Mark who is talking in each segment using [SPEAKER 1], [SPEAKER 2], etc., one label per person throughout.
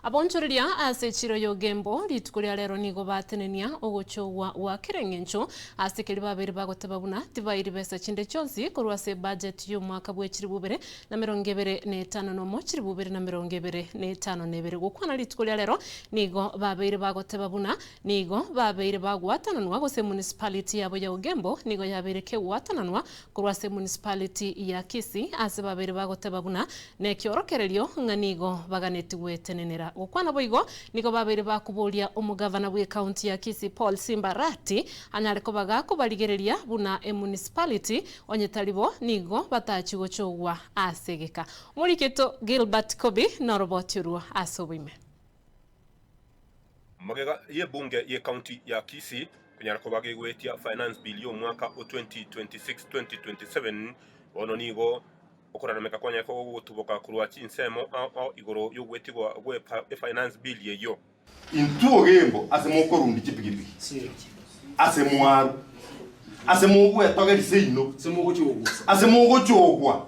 [SPEAKER 1] Abonchoreria ase echiro y'Ogembo rituko ria rero nigo batenenia ogochogwa gwa kera engencho ase keria babeire bagoteba buna tibairi besa chinde chionsi korwa ase ebudget y'omwaka bwe chilifu 2051 2052. Gokwana rituko ria rero nigo babeire bagoteba buna nigo babeire bagwatananwa gose emunicipality yabo ya Ogembo nigo yabeire kegwatananwa Korwa ase emunicipality ya Kisii ase babeire bagoteba buna nekiorokererio ng'a nigo baganetie gwetenenera. Gokwana boigo nigo babeire bakoboria omogavana bw'ecounty ya Kisii Paul Simba Arati anyare koba gakobarigereria buna emunicipality onye tari bo nigo batachi gochogwa ase egeka. Omoriketo Gilbert Kobi noroboti orwo ase oboime.
[SPEAKER 2] Magega y'ebunge y'ecounty ya Kisii konyara koba gegoetia Finance Bill y'omwaka o 2026-2027, bono nigo okorarameka kwanyare koba gogotuboka korwa chinsemo ao ao igoro y'ogoetigwa gwe Finance Bill eyio.
[SPEAKER 3] Intwe ogembo ase mokorundi chipigipigi, ase mwarwa, ase mogwetogeria seino, ase mogochogwa.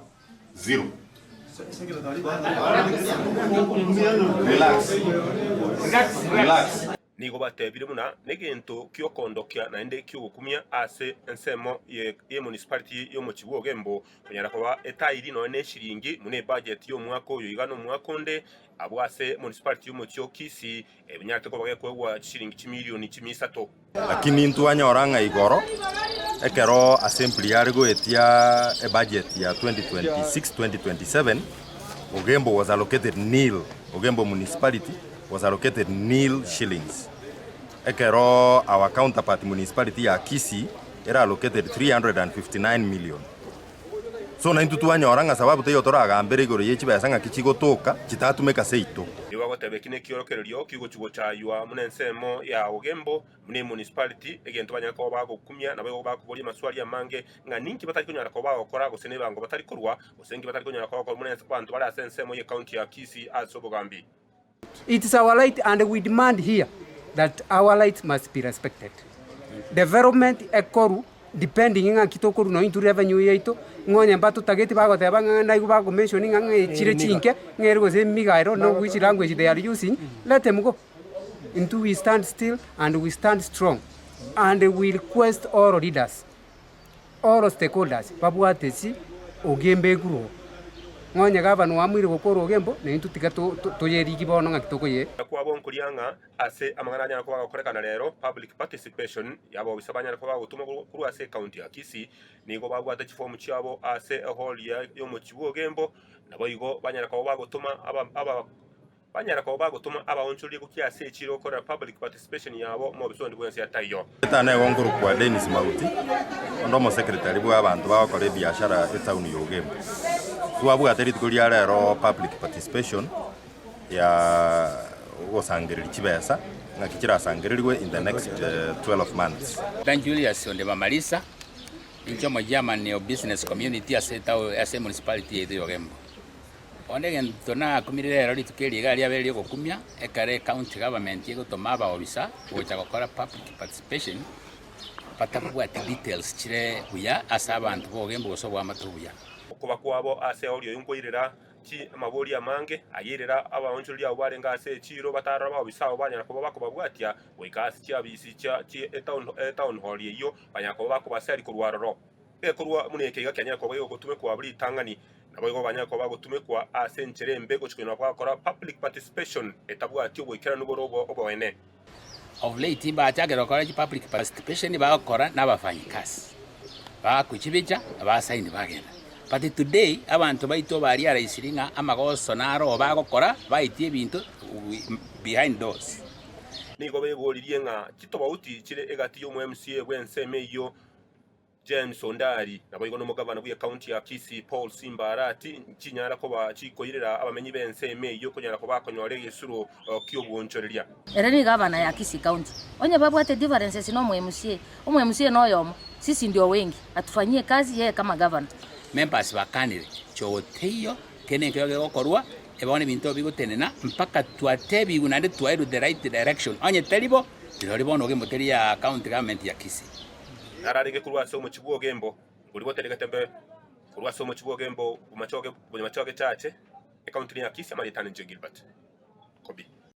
[SPEAKER 3] Zero. Relax. Relax.
[SPEAKER 2] Nigo batebire buna negento ki'okoondokia naende ki'ogokumia ase ensemo y'emunicipality y'omochie bw'Ogembo konyara koba etairi nonya neshiringi buna ebudget y'omwaka oyo iga nomwaka onde abwo ase municipality y'omochie o Kisii ebinyarete koba gekoegwa chishiringi chimilioni chimia isato.
[SPEAKER 3] Lakini ntwanyora ng'a igoro ekero assembly yare goetia ebudget ya 2026-2027, Ogembo was allocated nil, Ogembo municipality was allocated nil shillings. Ekero our counterpart municipality ya Kisii ere allocated 359 million. So naintwe twanyora ng'a sababu teiyo toragambere igoro ye chibesa ng'aki chigotoka chitatumeka seito.
[SPEAKER 2] Nigo agoteba eki nekiorokererio kigochia gochaywa buna ensemo ya Ogembo buna emunicipality, egento banyare koba bagokumia naboigo bakoboria amaswali amange ng'a ninki batari konyara koba bagokora gose nebango batari korwa gose ninki batari konyara koba bagokora buna abanto bare ase ensemo ye county ya Kisii ase obogambi.
[SPEAKER 4] It's our right and we demand here that our rights must be respected. Development ekoru depending ng'a nki tokorwa nonye intwe revenue yaito, ng'a onye mbatotageti bagoteba ng'a naigwe bago mention ng'a ng'a chire chinke, ng'a ere gose emiga I don't know which language they are using, let them go. Intwe we stand still and we stand strong and we request all leaders All stakeholders babwate esi ogembe eguruo. Ng'onye gavana oamuire gokora ogembo, na intwe tiga toyerigi bono ng'aki tokoye.
[SPEAKER 2] Kwabo nkoria ng'a ase amang'ana anyare koba agokorekana rero, public participation y'abobisa banyare koba bagotumwa korwa ase ecounty ya Kisii, nigo babwate chifomu chiabo ase ehall y'omochie bw'Ogembo, naboigo banyare koba bagotoma aba. Banyare koba bagotoma abaonchoreria gochia ase echiiro gokorera public participation yabo omobisa onde bwensi ataiyo.
[SPEAKER 3] Etana igo nkorokwa Dennis Mauti, onde omosecretary bwa abanto bagokora ebiashara etown ya Ogembo. Twabwate rituko ria rero public participation ya ogosangereria chibesa ng'aki chirasangererigwe in the next 12 months.
[SPEAKER 5] Dan Julius onde Mamalisa, inche omochairman o business community ase etown ase emunicipality yaito ya Ogembo. Bono egento nakumire rero rituko eri iga riabeire riogokumia, ekero ecounty government egotoma abaofisa gocha gokora public participation, batabwati details chire buya ase abanto bogembe gose oboamate obuya.
[SPEAKER 2] Okoba kwabo ase eori oyio nkoirera chi amabori amange, ayerera abaonchoreria abwo barenge ase echiiro batarora abaofisa abo banyara koba bakobabwatia goika ase chiabisi chia chi etown etown hall eyio, banyara koba bakobaseria korwa aroro. Egekorwa buna eke iga kianyare koba gegotumekwa ritang'ani, naboigo banyare koba bagotumekwa ase enchera embe gochia konyora bagokora public participation etabwati oboikeranu bore oboene.
[SPEAKER 5] Of late mbachakire gokora chi public participation bagokora na abafanyikazi, bagochibicha basaini bagenda. But today abanto baito barealisiri ng'a amagoso naro bagokora baitie ebinto behind doors.
[SPEAKER 2] Nigo beboririe ng'a chitobauti chire egati y'omo-MCA bw'ensemo eyio James Ondari, naboigo nomogavana bw'ecounty ya Kisii Paul Simba Arati nchinyara koba chikoirera abamenyi b'ensemo eyio konyara koba bakonyora egesuro ki'obwonchoreria.
[SPEAKER 6] Ere ni gavana ya Kisii County. Onye babwate differences na omo MCA, omo MCA noyomo, sisi ndio wengi, atufanyie kazi yeye kama gavana.
[SPEAKER 5] Members bakanire, chogo teiyo, kende nkeiyo gegokorwa, bono ebinto bigotenena mpaka twatebigwe naende twairwe the right direction, onye tari bo, rirorio bono ogembo teri ya county government ya Kisii.
[SPEAKER 2] Nararenge korwa ase omochie bw'Ogembo, boria boteregete mbe, korwa ase omochie bw'Ogembo bomachoge bonyamachoge chache, ekaunti ya Kisii, amarieta ane inche Gilbert Kobi.